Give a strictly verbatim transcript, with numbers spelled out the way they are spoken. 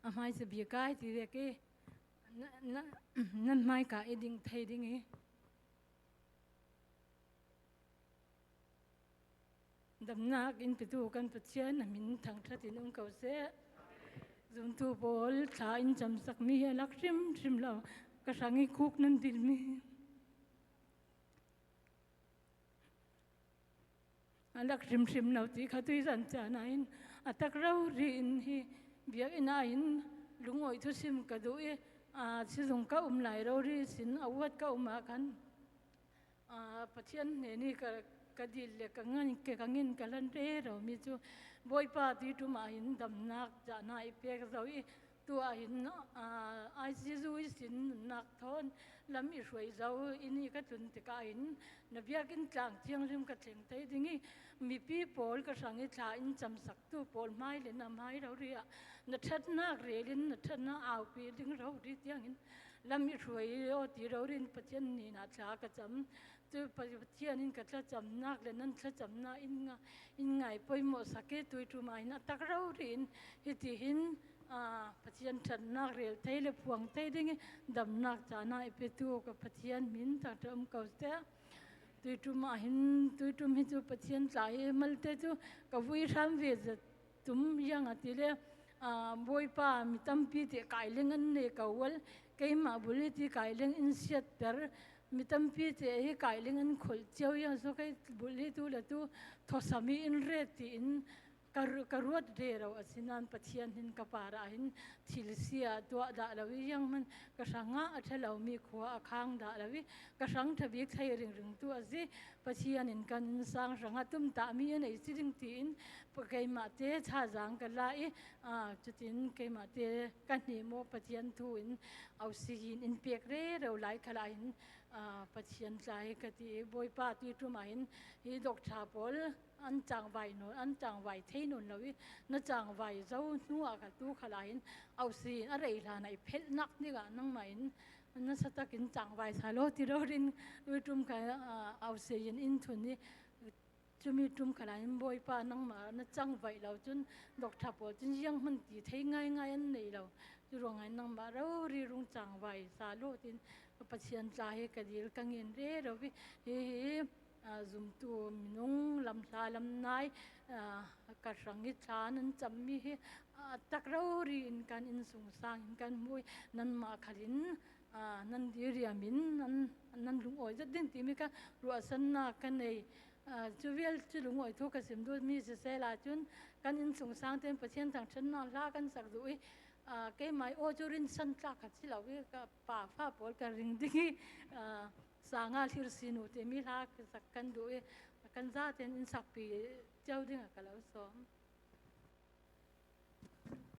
Hmaisa bik a i ti vek i, na, na, nan hmaika i ding thei ding i. Damnak in petu kan Pathian na min thangṭhat in um ko seh. Zumtu pawl thla in camsak mi hi a lak hrimhrim lo, ka hrang i khuk nan dil mi a lak hrimhrim lo ti kha tuizan caan ah in a tak rori in hi biakinn ah in lungawi thusim ka duh i, aa, sizung ka um lai rori sin a uat ka um ah khan, aa, Pathian hnen i ka, ka dil le ka ngan, ka, ka ngin ka hlan rero mi cu Bawipa tuiṭum ah in damnak cahna i pek zo i, tu ah hin, aa, I C U i sin nunnak thawn lam i hruai zo in i ka tlun tikah hin na biakinn tlang thianghlim ka thleng thei ding i, mipi pawl ka hrang i thla in camsaktu pawl hmai le na hmai rori ah na ṭhatnak rel in na ṭhatnak aupi ding rori tiangin lam i hruai aw ti rori in Pathian hnenah thla ka cam. Cu Pa-, Pathian in ka thlacamnak le nan thlacamnak in nga-, in ngai poimawh sak i tuiṭum ah hin a tak rori in hiti hin, aa, Pathian ṭhatnak rel thei le phuang thei ding i damnak cahna i petu ka Pathian min thangṭhat um ko seh. Tuiṭum ah hin, tuiṭum hi cu Pathian tla hi malte cu ka vui hram ve zet tum ziang a ti le, aa, Bawipa mi tampi te kaileng an nei ko ual, keimah bul hi ti kaileng in siatter, mi tampi te hi kaileng an kholh cio ziang so kei bul hi tu le tu thawsam i in ret tiin ka ru-, ka ruat rero a si nain Pathian hin ka parah hin thil sia tuah dah lo i zianghman ka hrangah a ṭha lomi khua a khang dah lo i ka hrang ṭha bik thei ringringtu a si. Pathian in kan innsang hrangah tumtahmi a nei si ding tiin pa-, keimahte thazaang ka la i, aa, cutin keimahte ka hnem aw Pathian thu in ausi in in pek rero lai khalah hin, aa, Pathian tla hi ka ti i Bawipa tuiṭum ah hin hi doctor pawl an cangvai nawn, an cangvai thei nawn lo i na cangvai zo hnuah ka tu khalah hin ausi in a rei hlan ah i phelhnak dingah nangmah in nasa takin cangvai sa law ti rori in tuiṭum kha, aa, ausi in in thun i cumi ṭum khalah hin Bawipa nangmah na cangvaih lo cun doctor pawl cun zianghman ti thei ngaingai an nei lo. Cu ruangah nangmah rori rung cangvai sa law tiin ka Pathian tla hi ka dil ka ngen rero i hi hi, aa, zumtu minung lam hla lam nai, aa, ka hrang i thla nan cammi hi, aa, a tak rori in kan innsungsang in kan hmu i nanmah khal in, aa, nan diriam in nan, nan lungawi zet ding timi kha ruahsannak ka nei. Aa, cu vial cu lungawi thu ka sim duhmi siseh lai cun kan innsungsang tein Pathian thangṭhatnak hla kan sak duh i, aa, keimah i aw cu rinsan tlak kha si lo i ka pa fa pawl ka ring ding i, aa, sanga hlir si nu timi hla ka sak kan duh i kan zaten in sakpi cio dingah ka lo sawm.